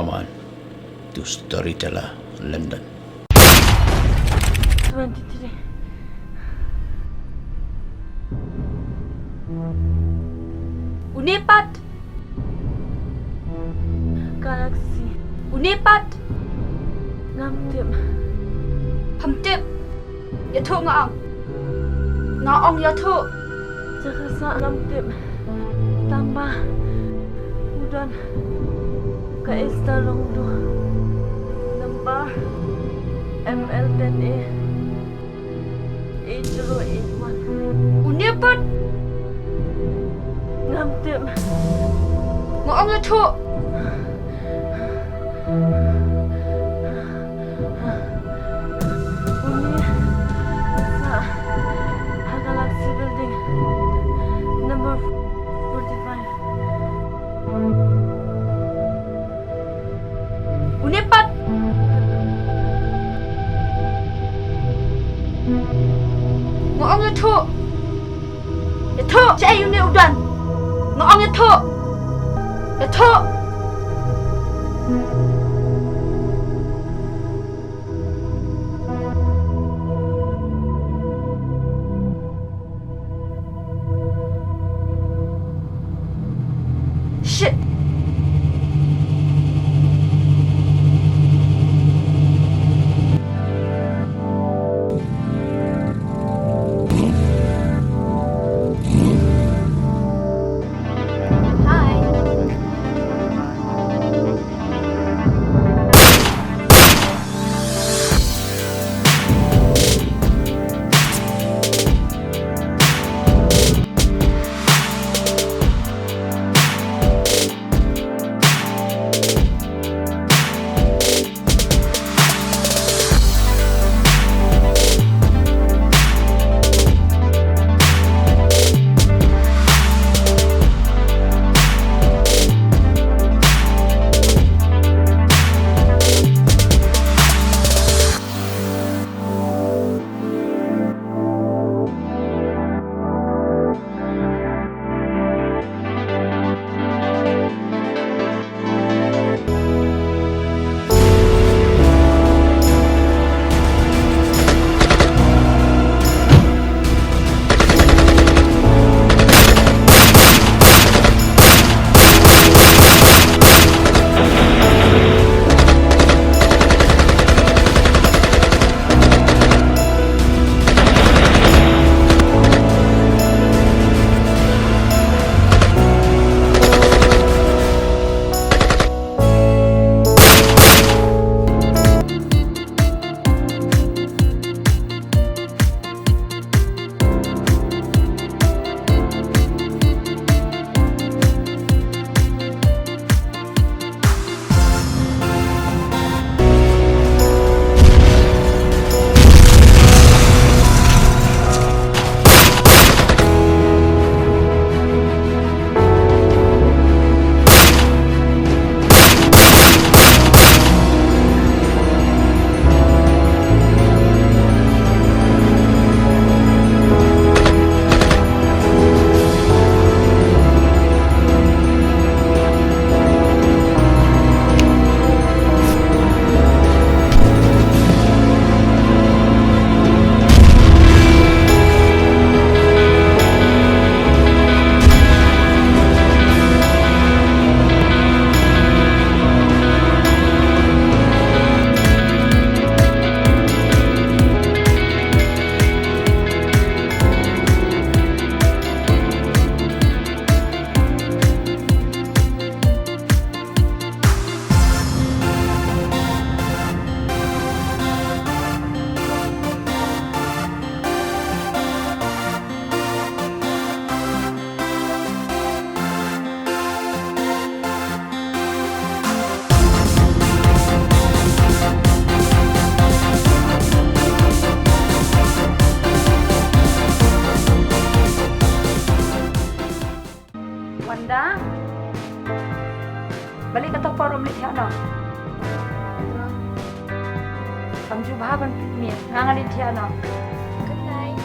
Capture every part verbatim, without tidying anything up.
Aman to Storyteller London. Twenty-three. Une pat. Galaxy. Une pat. Ngam tip. Pham tip. Ïathuh nga ong. Nga ong ïathuh. Jaka sah ngam tip. Tangba u don ka Esther Longdu. Number M L ten A eight zero eight one. Une pat. Ngam tip. Nga ong ïathuh. Une sah ha Galaxy Building number forty-five. Une pat. Nga ong ïathuh. Ïathuh. Shaei une u don? Nga ong ïathuh. Ïathuh. Shit. Hi. Wanda. Balei kato ka por ym leit thiah noh? Kam ju bha ban pynmih. Nga nga leit thiah noh. Good night.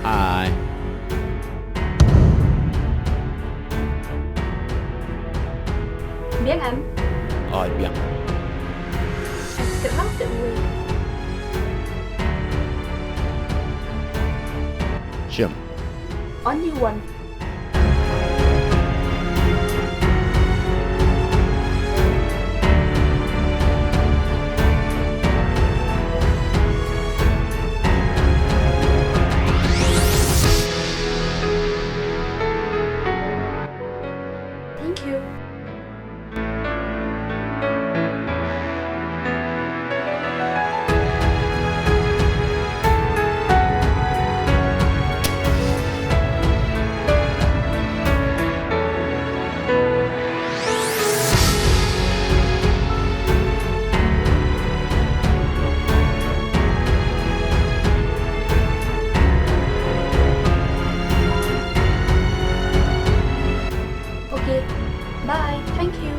Hi. Biang em? Oi, biang. Em, kat hang te uwei. Shim. Only one. Thank you. Okay, bye. Thank you.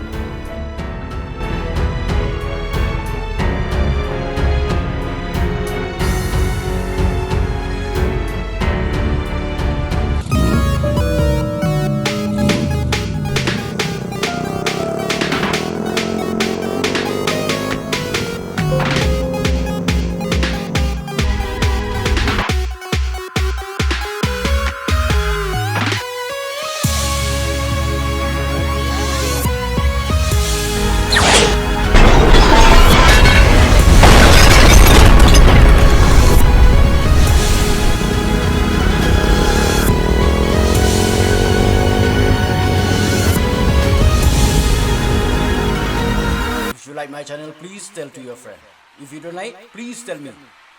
If you like my channel, please tell to your friend. If you don't like, please tell me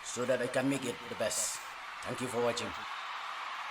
so that I can make it the best. Thank you for watching.